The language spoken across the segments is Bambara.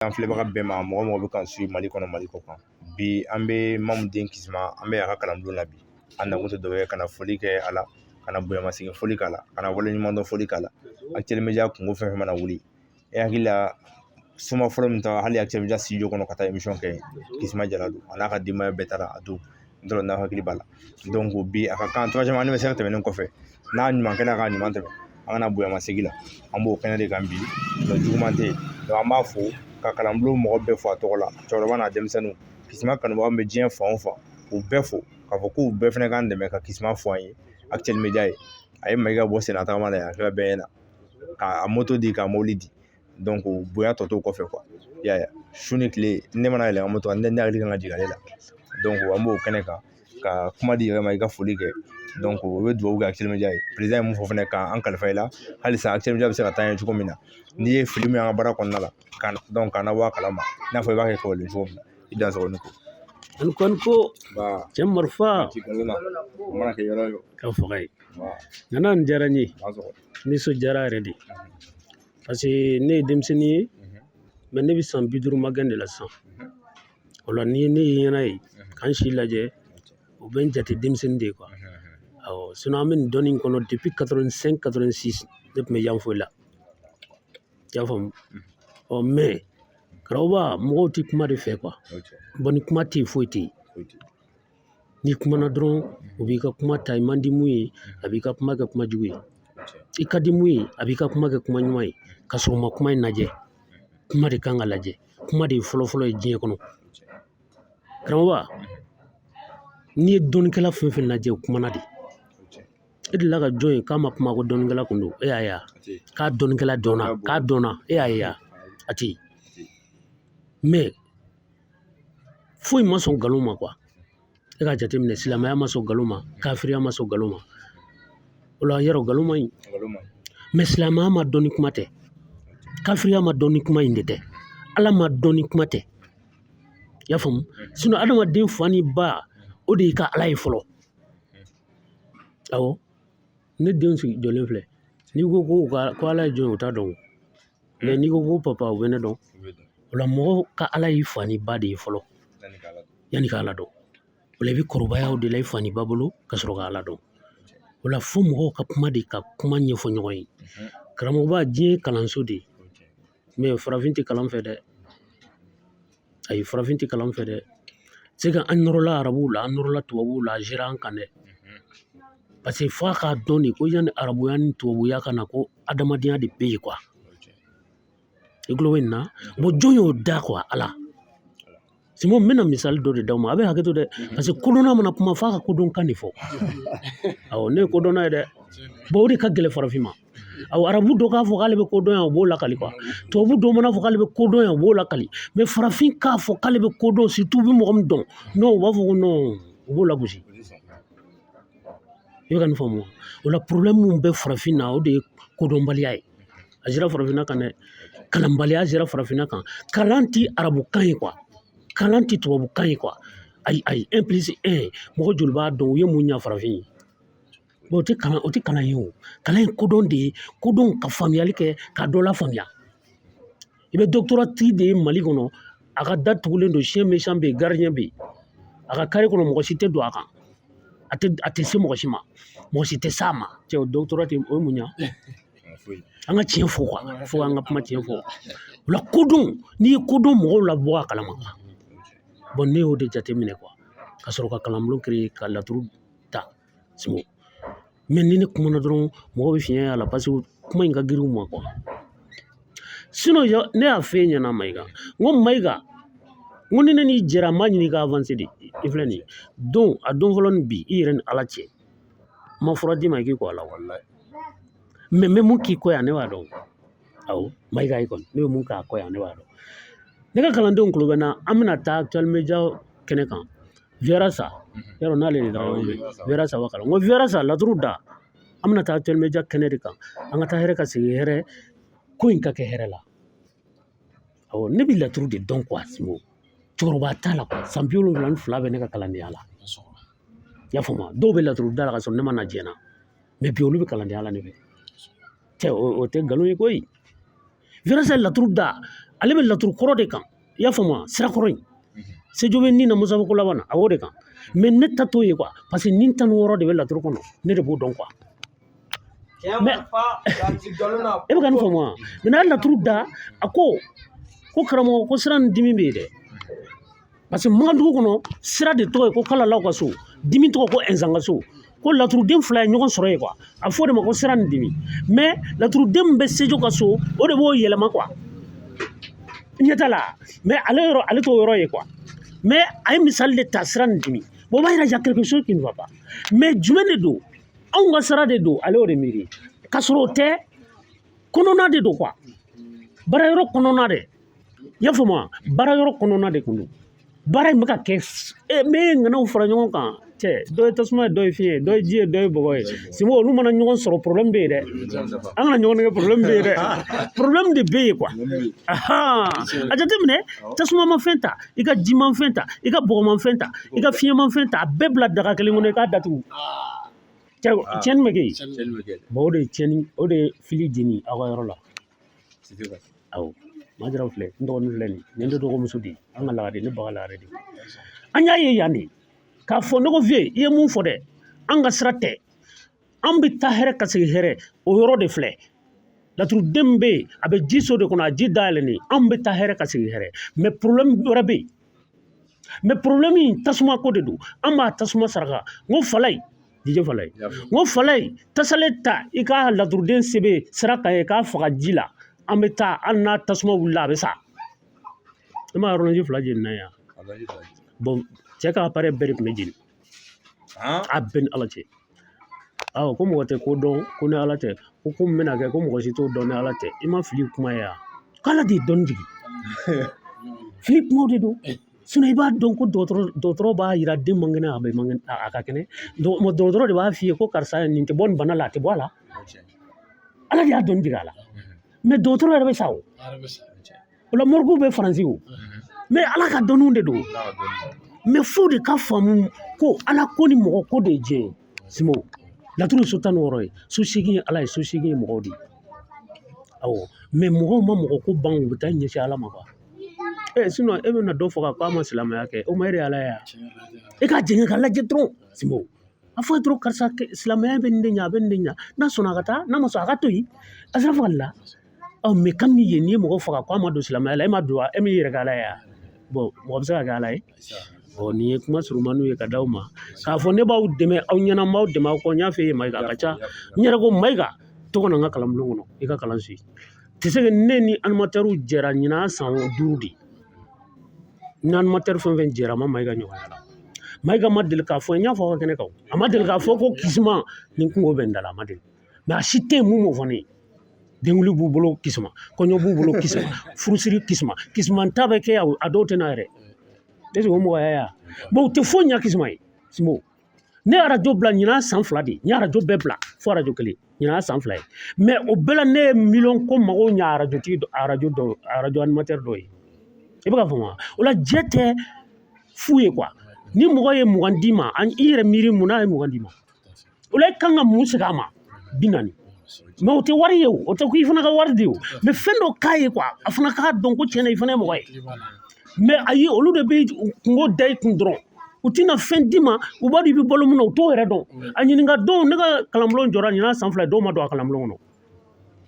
An filɛbaga bɛɛ ma, mɔgɔ mɔgɔ bɛ k'an suit Mali kɔnɔ, Mali kɔ kan. Bi an bɛ Mamu den Kisima, an bɛ a ka kalanbulon na bi. An nakun tɛ dɔwɛrɛ ye ka na foli kɛ a la, ka na bonyamasegin foli k'a la, ka na waleɲumandɔn foli k'a la. Actuel Media kungo fɛn fɛn mana wuli, e hakili la suma fɔlɔ min taara hali Actuel Media studio kɔnɔ ka taa émission kɛ, Kisima Jara don, a n'a ka denbaya bɛɛ taara a don. N t'a dɔn n'aw hakili b'a la. Donc bi a ka kan troisième anniversaire tɛmɛnen kɔfɛ, n'a ɲuman kɛra k'a ɲuman tɛmɛ, an kana bonyamasegin la, an b'o kɛnɛ de kan bi. Donc juguman tɛ yen. Donc an b'a fo ka kalanbulon mɔgɔ bɛɛ fo a tɔgɔ la, cɛkɔrɔba n'a denmisɛnninw. Kisima kanubaga bɛ diɲɛ fan o fan, k'u bɛɛ fo k'a fɔ k'u bɛɛ fana k'an dɛmɛ ka Kisima fɔ an ye. Actuel Media ye a ye Mayiga bɔ senna tagama la yan, a kɛra bɛɛ ɲɛna k'a moto di, k'a mobili di. Donc bonya tɔ t'o kɔfɛ quoi. I y'a ye, su ni tile ne mana yɛlɛn ka moto kan, ne hakili kan ka jigin ale la. Donc an b'o kɛnɛ kan ka kuma di yɛrɛ ma, i ka foli kɛ. Donc o bɛ dugawu kɛ Actuel Media ye. Président ye mun fɔ fɛnɛ k'an kalifa i la, halisa Actuel Media bɛ se ka taa ɲɛ cogo min na, n'i ye fili min y'an ka baara kɔnɔna la, ka donc k'an labɔ a kalama i n'a fɔ i b'a kɛ kɔrɔlen cogo min na. I dansogo ni ko. Ani ko ani ko. Ba. Cɛ marifa. Ci nkalon na, o mana kɛ yɔrɔ o yɔrɔ. Ka faga ye. Nana nin diyara n ye. Dansogo. Nisɔndiyara yɛrɛ de. Parce que ne ye denmisɛnnin ye, mais ne bɛ san 50 magɛn de la sisan. O la ni ne ye ɲɛna ye k'an si lajɛ, o bɛ n jate denmisɛnnin de ye quoi. Awɔ, sinon an bɛ nin dɔnni in kɔnɔ depuis 85 86, ne tun bɛ Yanfolila la. I y'a faamu? Ɔ mais karamɔgɔba, mɔgɔw tɛ kuma de fɛ quoi. Bon, ni kuma tɛ yen, foyi tɛ yen. N'i kumana dɔrɔn, u b'i ka kuma ta. I man di mun ye, a b'i ka kuma kɛ kuma jugu ye. I ka di mun ye, a b'i ka kuma kɛ kuma ɲuman ye, ka sɔrɔ u ma kuma in lajɛ. Kuma de kan ka lajɛ. Kuma de ye fɔlɔfɔlɔ ye diɲɛ kɔnɔ. Karamɔgɔba, n'i ye dɔnnikɛla fɛn fɛn lajɛ, o kumana de. E delila ka jɔn ye k'a ma kuma ko dɔnnikɛla kun don? E y'a ye wa? K'a dɔnnikɛla dɔnna, k'a dɔnna, e y'a ye wa? A tɛ yen. Mais foyi ma sɔn nkalon ma quoi. E ka jateminɛ, silamɛya ma sɔn nkalon ma, kafiriya ma sɔn nkalon ma. O la yɔrɔ nkalon man ɲi. Mais silamɛya ma dɔn ni kuma tɛ, kafiriya ma dɔn ni kuma in de tɛ, Ala ma dɔn ni kuma tɛ. I y'a faamu? Sinon adamaden fa ni ba, o de y'i ka Ala ye fɔlɔ. Awɔ, ne denw sigi jɔlen filɛ, n'i ko ko Ala ye jɔn ye, u t'a dɔn. Mais n'i ko ko papa, u bɛ ne dɔn. O la mɔgɔw ka Ala y'i fa ni ba de ye fɔlɔ yanni ka Ala dɔn. O la i bɛ kɔrɔbaya o de la i fa ni ba bolo ka sɔrɔ ka Ala dɔn. O la fo mɔgɔw ka kuma de, ka kuma ɲɛfɔ ɲɔgɔn ye. Karamɔgɔba, diɲɛ ye kalanso de ye. Mais farafin tɛ kalan fɛ dɛ. Ayi, farafin tɛ kalan fɛ dɛ. Se ka an nɔrɔla arabuw la, an nɔrɔla tubabuw la, a sera an kan dɛ. Parce que f'a k'a dɔn de ko yanni arabuya ni tubabuya ka na, ko adamadenya de bɛ yen quoi. I tulo bɛ nin na? Bon, jɔn y'o da quoi? Ala. Simon, n bɛna misali dɔ de d'aw ma, a bɛ hakɛ to dɛ, parce que kodɔnna mana kuma, f'a ka kodɔn kan de fɔ. Awɔ, ne ye kodɔnna ye dɛ. Bon, o de ka gɛlɛn farafin ma. Awɔ, arabu dɔ k'a fɔ k'ale bɛ kodɔn yan, o b'o lakali quoi. Tubabu dɔ mana fɔ k'ale bɛ kodɔn yan, o b'o lakali. Mais farafin k'a fɔ k'ale bɛ kodɔn, surtout u bɛ mɔgɔ min dɔn, non, u b'a fɔ ko non, u b'o lagosi. I bɛ ka nin faamu wa? O la problème min bɛ farafin na, o de ye kodɔnbaliya ye. A sera farafinna kan dɛ. Kalanbaliya sera farafinna kan. Kalan ti arabukan ye quoi. Kalan ti tubabukan ye quoi. Ayi ayi, 1 plus 1, mɔgɔ joli b'a dɔn? U ye mun ɲa farafin ye? Bon, o tɛ kalan, o tɛ kalan ye o. Kalan ye kodɔn de ye, kodɔn ka faamuyali kɛ, ka dɔ lafaamuya. I bɛ doctorat tigi de ye Mali kɔnɔ, a ka da tugulen don, chien méchant bɛ yen, gardien bɛ yen. A ka carré kɔnɔ, mɔgɔ si tɛ don a kan. A tɛ se mɔgɔ si ma. Mɔgɔ si tɛ s'a ma. Cɛ, o doctorat tɛ, o ye mun ɲa? An ka tiɲɛ fɔ quoi. Fo an ka kuma tiɲɛ fɔ. O la kodɔn, n'i ye kodɔn, mɔgɔw labɔ a kalama quoi. Bon, ne y'o de jateminɛ quoi. Ka sɔrɔ ka kalanbulon créer, ka laturu ta. Simon. Mais ni ne kumana dɔrɔn, mɔgɔw bɛ fiɲɛ y'a la, parce que kuma in ka girin u ma quoi. Sinon ne y'a f'e ɲɛna Mayiga, n ko Mayiga, n ko ni ne n'i jɛra, n b'a ɲini i ka avancer de. I filɛ nin ye. Don a don fɔlɔ ni bi, i yɛrɛ ni Ala cɛ. N ma fura d'i ma i k'i kɔ a la walayi. Mais n bɛ mun k'i kɔ yan, ne b'a dɔn. Awɔ, Mayiga ye kɔni, ne bɛ mun k'a kɔ yan, ne b'a dɔn. Ne ka kalandenw tulo bɛ n na, an bɛna taa Actuel Media kɛnɛ kan. Vera sa, yarɔ n'ale de taara ɲɔgɔn fɛ. Vera sa b'a kalan. N ko Vera sa, laturu da. An bɛna taa Actuel Media kɛnɛ de kan. An ka taa hɛrɛ ka segin hɛrɛ, ko in ka kɛ hɛrɛ la. Awɔ, ne bɛ laturu de dɔn quoi, Simo. Cɛkɔrɔba t'a la quoi. San 72 bɛ ne ka kalandenya la. I y'a faamu wa? Dɔw bɛ laturu da la ka sɔrɔ ne ma na diɲɛ na. Mais bi olu bɛ kalandenya la ne fɛ. Cɛ, o tɛ nkalon ye koyi. Vera sa, laturu da. Ale bɛ laturu kɔrɔ de kan, i y'a faamu, sira kɔrɔ in sejo bɛ nin na musabu ko laban na, a b'o de kan. Mais ne ta t'o ye quoi, parce que nin 16 de bɛ laturu kɔnɔ, ne de b'o dɔn quoi. Mais e bɛ ka nin faamu wa? Mais n'a ye laturu da, a ko ko karamɔgɔ ko sira ni dimi bɛ yen dɛ, parce que Magandugu kɔnɔ sira de tɔgɔ ye ko Kalalaw ka so, dimi tɔgɔ ko Ɛnzan ka so, ko laturuden fila ye ɲɔgɔn sɔrɔ yen quoi, a fɔ o de ma ko sira ni dimi. Mais laturuden min bɛ Sejo ka so, o de b'o yɛlɛma quoi, ɲɛ t'a la. Mais ale yɔrɔ, ale t'o yɔrɔ ye quoi. Mais a ye misali de ta sira ni dimi. Bon, o b'a yira y a quelque chose qui ne va pas. Mais jumɛn de don? Anw ka sira de don, ale y'o de miiri, k'a sɔrɔ o tɛ, kɔnɔna de don quoi, baara yɔrɔ kɔnɔna de, i y'a faamu wa? Baara yɔrɔ kɔnɔna de kun don. Baara in bɛ ka kɛ n bɛ ŋanaw fara ɲɔgɔn kan, cɛ dɔ ye tasuma ye, dɔ ye fiɲɛ ye, dɔ ye ji ye, dɔ ye bɔgɔ ye. Sinbo, olu mana ɲɔgɔn sɔrɔ, problème bɛ yen dɛ. An kana ɲɔgɔn nɛgɛ, problème bɛ yen dɛ, problème de bɛ yen quoi. A jateminɛ, tasuma ma fɛn ta, i ka ji ma fɛn ta, i ka bɔgɔ ma fɛn ta, i ka fiɲɛ ma fɛn ta, a bɛɛ bila daga kelen kɔnɔ, i k'a datugu. Cɛ, tiɲɛni bɛ kɛ yen. Bon, o de ye tiɲɛni, o de ye fili jeni aw ka yɔrɔ la. Awɔ, Majaraw filɛ, n dɔgɔnin filɛ nin ye, nin ye ne dɔgɔmuso de ye, an ka lagare, ne ba ka lagare de ye. An y'a ye yan de k'a fɔ ne ko vieux, i ye mun fɔ dɛ, an ka sira tɛ, an bɛ taa hɛrɛ ka segin hɛrɛ, o yɔrɔ de filɛ. Laturuden min bɛ yen, a bɛ ji so de kɔnɔ, a ji dayɛlɛnnen, anw bɛ taa hɛrɛ ka segin hɛrɛ. Mais problème wɛrɛ bɛ yen, mais problème in tasuma ko de don, an b'a tasuma saraka. N ko falayi, DJ falayi, n ko falayi, tasalen ta, i ka laturuden sɛbɛn sira kan ye k'a faga ji la, an bɛ taa, hali n'a tasuma wulila a bɛ sa. E ma yɔrɔji fila jeni n'a ye. Bon, cɛ ka appareil bɛɛ de tun bɛ jeni, a bɛɛ ni Ala cɛ. Awɔ, ko mɔgɔ tɛ ko dɔn ko ni Ala tɛ, ko ko min bɛna kɛ ko mɔgɔ si t'o dɔn ni Ala tɛ. I ma fili kuma ye wa? K'Ala de ye dɔnni jigin. Fili kumaw de don. I b'a dɔn ko dɔgɔtɔrɔ b'a yira den man kɛnɛ, a bɛ man kɛnɛ, a ka kɛnɛ. Dɔgɔtɔrɔ de b'a f'i ye ko karisa nin tɛ bɔ nin bana la, a tɛ bɔ a la. Ala de y'a dɔnni jigin a la. Mais dɔgɔtɔrɔ yɛrɛ bɛ sa o. O la morgue bɛ Faransi o. Mais Ala ka dɔnniw de don. Mais fo de ka faamu ko Ala ko ni mɔgɔ ko de ye diɲɛ ye. Simo, laturu so 16 ye, so 8 ye Ala ye, so 8 ye mɔgɔw de ye. Awɔ, mais mɔgɔw ma mɔgɔ ko ban, u bɛ taa ɲɛsin Ala ma quoi. Sinon e bɛna dɔ faga k'a ma silamɛya kɛ, o ma e de ye Ala ye wa? E k'a jɛngɛ k'a lajɛ dɔrɔn, Simo. A fɔ dɔrɔn karisa silamɛya bɛ nin de ɲɛ, a bɛ nin de ɲɛ. N'a sɔnna a ka taa, n'a ma sɔn a ka to yen. A sera fagali la. Ɔ, mais kabini yen n'i ye mɔgɔ faga k'a ma don silamɛya la, e ma don wa? E m'i yɛrɛ kɛ Ala ye wa? Bon, mɔgɔ bɛ se ka kɛ Ala ye. Bon, nin ye kuma surumaniw ye ka d'aw ma. K'a fɔ ne b'aw dɛmɛ, aw ɲɛna, n b'aw dɛmɛ aw kɔ, n y'a f'i ye Mayiga, a ka ca. N yɛrɛ ko Mayiga, to ka na n ka kalanbulon kɔnɔ, i ka kalan suit. Tɛ se ne ni animateur jɛra ɲinan san 5 de. Ni animateur fɛn fɛn jɛra, a ma Mayiga ɲɔgɔn la. Mayiga ma deli k'a fɔ, n y'a fɔ aw ka kɛnɛ kan, a ma deli k'a fɔ ko Kisima nin kungo bɛ n da la, a ma deli. Mais a si tɛ yen mun m'o fɔ ne ye. Denkuli b'u bolo Kisima, kɔɲɔ b'u bolo Kisima, furusiri Kisima, Kisima ta bɛ kɛ a dɔw tɛ na yɛrɛ. Est ce que o mɔgɔya ya? Bon, u tɛ foyi ɲɛ Kisima ye. Simo, ne ye arajo bila ɲinan san 2 de, n ye arajo bɛɛ bila fo arajo kelen, ɲinan san 2 ye. Mais o bɛɛ la ne ye miliyɔn ko mago ɲɛ arajotigi dɔ, arajo dɔ, arajo animateur dɔ ye. I bɛ ka faamu wa? O la jɛ tɛ fu ye quoi. Ni mɔgɔ ye 20 d'i ma, i yɛrɛ miiri mun n'a ye 20 d'i ma. O la i kan ka mun segin a ma? 40. Mais o tɛ wari ye o, o tɛ ko i fana ka wari di o. Mais fɛn dɔ k'a ye quoi, a fana k'a dɔn ko tiɲɛna i fana ye mɔgɔ ye. Mais ayi, olu de bɛ kungo da i kun dɔrɔn. U tɛna fɛn d'i ma, u b'a dɔn i bɛ balo mun na, u t'o yɛrɛ dɔn. A ɲininka dɔw, ne ka kalanbulon jɔra ɲinan san 2, dɔw ma don a kalanbulon kɔnɔ.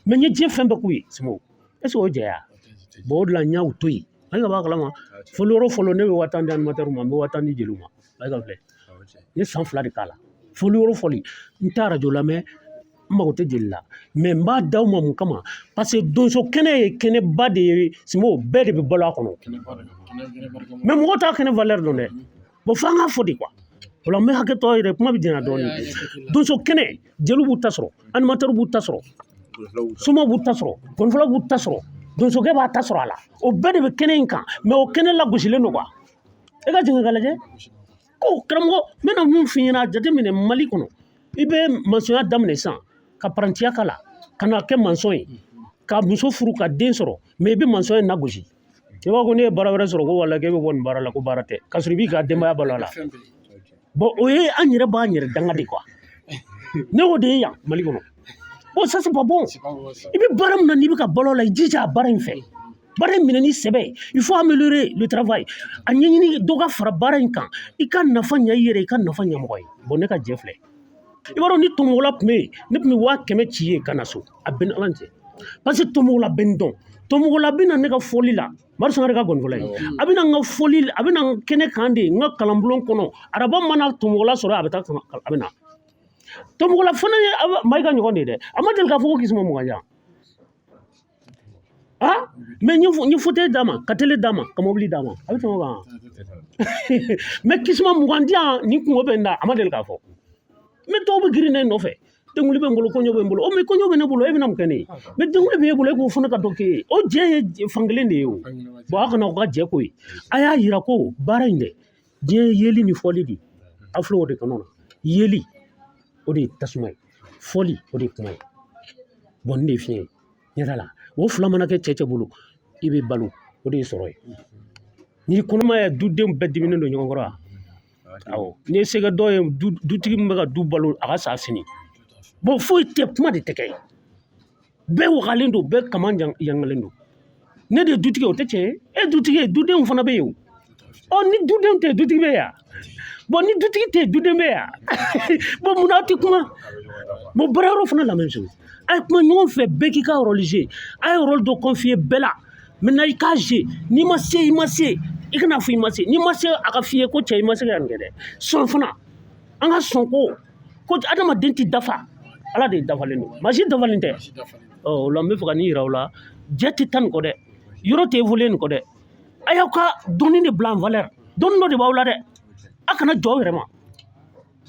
Mais n ye diɲɛ fɛn bɛɛ k'u ye, Simo. Est ce que o ye jɛya? Bon, o de la n y'aw to yen. Mayiga b'a kalama. Fɔli yɔrɔ fɔlɔ, ne bɛ 10 000 di animateur ma, n bɛ 10 000 di jeliw ma. Mayiga filɛ. N ye san 2 de k'a la. Fɔli yɔrɔ fɔli, n tɛ arajo lamɛn, n mago tɛ jeli la. Mais n b'a d'aw ma mun kama? Parce que donso kɛnɛ ye kɛnɛba de ye, Simo, bɛɛ de bɛ balo a kɔnɔ. Mais mɔgɔ t'a kɛnɛ valeur dɔn dɛ. Bon, f'an k'a fɔ de quoi. O la n bɛ hakɛ to aw yɛrɛ, kuma bɛ janya dɔɔnin. Donso kɛnɛ, jeliw b'u ta sɔrɔ, animateur b'u ta sɔrɔ, somaw b'u ta sɔrɔ, gɔnifɔlaw b'u ta sɔrɔ, donsokɛ b'a ta sɔrɔ a la. O bɛɛ de bɛ kɛnɛ in kan, mais o kɛnɛ lagosilen don quoi. E ka jigin ka lajɛ. Ko karamɔgɔ, n bɛna mun f'i ɲɛna, a jateminɛ Mali kɔnɔ. I bɛ maçonya daminɛ sisan, ka parantiya k'a la, ka na kɛ maçon ye, ka muso furu, ka den sɔrɔ, mais i bɛ maçon in lagosi. I b'a fɔ ko ne ye baara wɛrɛ sɔrɔ ko wala k'e bɛ bɔ nin baara la, ko baara tɛ, k'a sɔrɔ i b'i ka denbaya balo a la. Bon, o ye an yɛrɛ b'an yɛrɛ danga de quoi. Ne y'o de ye yan Mali kɔnɔ. Bon, ça c'est pas bon. I bɛ baara min na, n'i bɛ ka balo a la, i jija a baara in fɛ. Baara in minɛ ni sɛbɛ ye. Il faut améliorer le travail. A ɲɛɲini dɔ ka fara baara in kan. I ka nafa ɲɛ i yɛrɛ, i ka nafa ɲɛ mɔgɔ ye. Bon, ne ka jɛ filɛ. I b'a dɔn, ni tɔmɔgɔla tun bɛ yen, ne tun bɛ 100 000 ci ye ka na so. A bɛɛ ni Ala cɛ. Parce que tɔmɔgɔla bɛ n dɔn. Tɔmɔgɔla bɛ na ne ka fɔli la. Mari Sangare ka gɔnifɔla ye. A bɛ na n ka fɔli, a bɛ na kɛnɛ kan de, n ka kalanbulon kɔnɔ. Araba mana tɔmɔgɔla sɔrɔ, a bɛ taa, a bɛ na. Tɔmɔgɔla fana ye Mayiga ɲɔgɔn de ye dɛ. A ma deli k'a fɔ ko Kisima 20 jan. Ah, mais n ye fauteuil d'a ma, ka télé d'a ma, ka mobili d'a ma. A bɛ tɛmɛ o kan. Mais Kisima 20 di yan, nin kungo bɛ n da, a ma deli k'a fɔ. Mais dɔw bɛ girin ne nɔfɛ. Denkuli bɛ n bolo, kɔɲɔ bɛ n bolo. O mais kɔɲɔ bɛ ne bolo, e bɛna mun kɛ ne ye? Mais denkuli bɛ e bolo, e k'o fana ka dɔ k'e ye. O jɛ ye fankelen de ye o. Bon, aw kana aw ka jɛ ko ye. A y'a yira ko baara in dɛ, diɲɛ ye yeli ni fɔli de ye. Aw filɛ o de kɔnɔ na. Yeli, o de ye tasuma ye. Fɔli, o de ye kuma ye. Bon, nin de ye fiɲɛ ye. Ɲɛ t'a la. O fila mana kɛ cɛ cɛ bolo, i bɛ balo. O de ye sɔrɔ ye. N'i kɔnɔma ye, dudenw bɛɛ diminen don ɲɔgɔn kɔrɔ wa? Awɔ. N'i ye se kɛ dɔw ye, dutigi min bɛ ka du balo, a ka sa sini. Bon, foyi tɛ, kuma de tɛ kɛ. Bɛɛ wagalen don, bɛɛ kama yangalen don. Ne de ye dutigi ye, o tɛ tiɲɛ ye. E dutigi ye, dudenw fana bɛ yen o. Ɔ, ni dudenw tɛ yen, dutigi bɛ yan. Bon, ni dutigi tɛ yen, duden bɛ yan. Bon, munna aw tɛ kuma? Bon, baarayɔrɔ fana la même chose. A ye kuma ɲɔgɔn fɛ, bɛɛ k'i ka rôle jouer. A ye rôle dɔ confier bɛɛ la. Maintenant i k'a jouer. N'i ma se, i ma se. I kana fɔ i ma se. N'i ma se, a ka f'i ye ko cɛ, i ma se ka nin kɛ dɛ. Sɔn fana. An ka sɔn ko adamaden tɛ dafa. Ala de dafalen don. Maa si dafalen tɛ. Ɔ, o la n bɛ fɛ ka nin yira aw la. Jɛ tɛ taa nin kɔ dɛ. Yɔrɔ tɛ évoluer nin kɔ dɛ. A y'aw ka dɔnni de bila en valeur. Dɔnni dɔ de b'aw la dɛ. A kana jɔ aw yɛrɛ ma.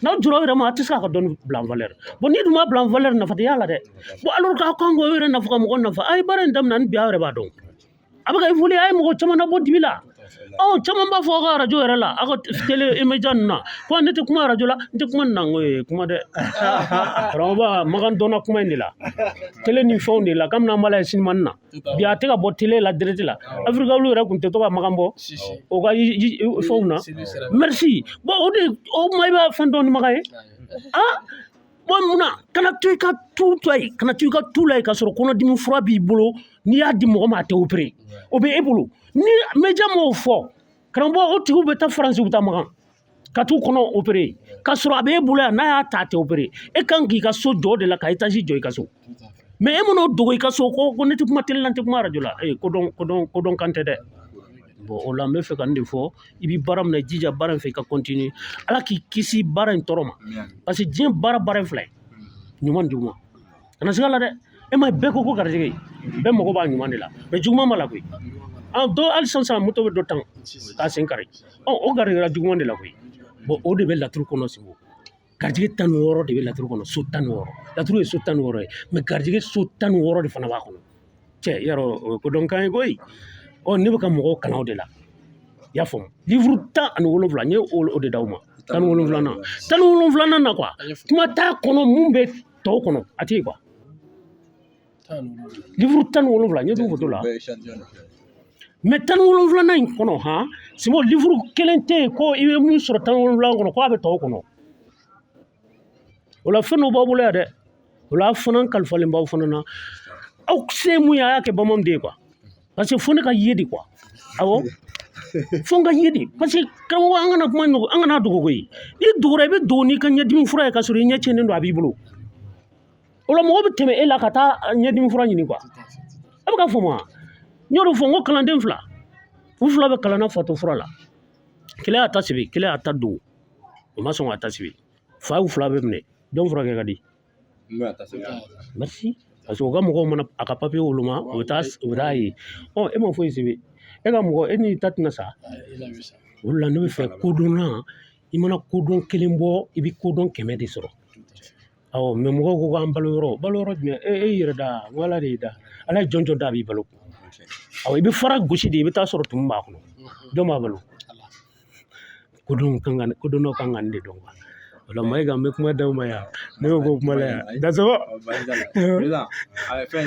N'aw jɔra aw yɛrɛ ma, a tɛ se k'a ka dɔnni bila en valeur. Bon, n'i dun m'a bila en valeur, nafa tɛ y'a la dɛ. Bon, alors k'aw kan k'o yɛrɛ nafa ka mɔgɔ nafa. A ye baara in daminɛ ni bi, aw yɛrɛ b'a dɔn. A bɛ ka évoluer, a ye mɔgɔ caman nabɔ dibi la. Ɔ, caman b'a fɔ aw ka arajo yɛrɛ la, aw ka télé média ninnu na, ko ne tɛ kuma arajo la, n tɛ kuma nin na. N ko ee, kuma dɛ. Karamɔgɔba Makan dɔnna kuma in de la. Télé ni fɛnw de la, kabini an b'a la sinimani na. Bi a tɛ ka bɔ télé la direct la. Afrika olu yɛrɛ tun tɛ to ka Makan bɔ. O ka fɛnw na. Merci. Bon, o de o ma i b'a fɛn dɔn ni Makan ye. Ah, bon, munna kana to i ka tu to yen, kana to i ka tu la yen, k'a sɔrɔ kɔnɔdimi fura b'i bolo, n'i y'a di mɔgɔ ma, a tɛ opéré. O bɛ e bolo. Ni média m'o fɔ, karamɔgɔ, o tigiw bɛ taa Faransi, u bɛ taa Makan ka t'u kɔnɔ opéré, k'a sɔrɔ a bɛ e bolo yan, n'a y'a ta, a tɛ opéré. E kan k'i ka so jɔ o de la, ka étage jɔ i ka so. Mais e man'o dogo i ka so, ko ne tɛ kuma télé la, n tɛ kuma arajo la, ee, kodɔn kodɔn kodɔn kan tɛ dɛ. Bon, o la n bɛ fɛ ka nin de fɔ. I bɛ baara min na, i jija baara in fɛ, i ka continuer. Ala k'i kisi baara in tɔɔrɔ ma. Parce que diɲɛ baara baara ye fila ye, ɲuman ni juguman. Kana siga la dɛ. E ma ye, bɛɛ ko garijɛgɛ, bɛɛ mago b'a ɲuman de la, mais juguman b'a la koyi. An dɔ hali sisan moto bɛ dɔ tan k'a sen kari. Ɔ, o garijɛgɛ juguman de la koyi. Bon, o de bɛ laturu kɔnɔ. Sinbo garijɛgɛ 16 de bɛ laturu kɔnɔ, so 16. Laturu ye so 16 ye, mais garijɛgɛ so 16 de fana b'a kɔnɔ. Cɛ, yarɔ, o ye kodɔnkan ye koyi. Ɔ, ne bɛ ka mɔgɔw kalan o de la. I y'a faamu? Livre 17, n ye o de d'aw ma. 17nan, 17nan na quoi, kuma t'a kɔnɔ mun bɛ tɔw kɔnɔ, a tɛ yen quoi. Livre 17, n ye t'u photo la. Mais 17nan in kɔnɔ han, Simon, livre kelen tɛ yen ko i bɛ mun sɔrɔ 17 kɔnɔ ko a bɛ tɔw kɔnɔ. O la fɛn dɔ b'aw bolo yan dɛ. O la aw fana kalifalen b'aw fana na. Aw se mun ye, a y'a kɛ bamananw de ye quoi. Parce que fo ne ka ye de quoi. Awɔ, fo n ka ye de. Parce que karamɔgɔ, an kana kuma ɲɔgɔn, an kana dogo koyi. N'i dogora, i bɛ dogo n'i ka ɲɛdimi fura ye, k'a sɔrɔ i ɲɛ tiɲɛnen don, a b'i bolo. O la mɔgɔ bɛ tɛmɛ e la ka taa ɲɛdimi fura ɲini quoi. A bɛ ka faamu wa? N y'o de fɔ, n ko kalanden fila, u fila bɛ kalan na fatɔ fura la. Kelen y'a ta sɛbɛn, kelen y'a ta dogo. O ma sɔn k'a ta sɛbɛn. Fa y'u fila bɛɛ minɛ. Jɔn furakɛ ka di? Merci. Parce que u ka mɔgɔw mana a ka papiye woloma, u bɛ taa ye. Ɔ, e ma foyi sɛbɛn. E ka mɔgɔ, e n'i ta tɛna sa. O de la ne bɛ fɛ kodɔnna, i mana kodɔn kelen bɔ, i bɛ kodɔn 100 de sɔrɔ. Awɔ, mais mɔgɔw ko k'an balo yɔrɔ, balo yɔrɔ jumɛn? E y'i yɛrɛ da, n ko Ala de y'i da. Ala ye jɔn jɔn da, a b'i balo. Awɔ, i bɛ fara gosi de, i bɛ taa sɔrɔ tumu b'a kɔnɔ. Jɔn b'a balo? Kodɔn kan ka, kodɔnnaw kan ka nin de dɔn quoi. O la Mayiga, n bɛ kuma d'aw ma yan. Ne bɛ bɔ kuma la yan. Dansɔgɔ. Fɛn.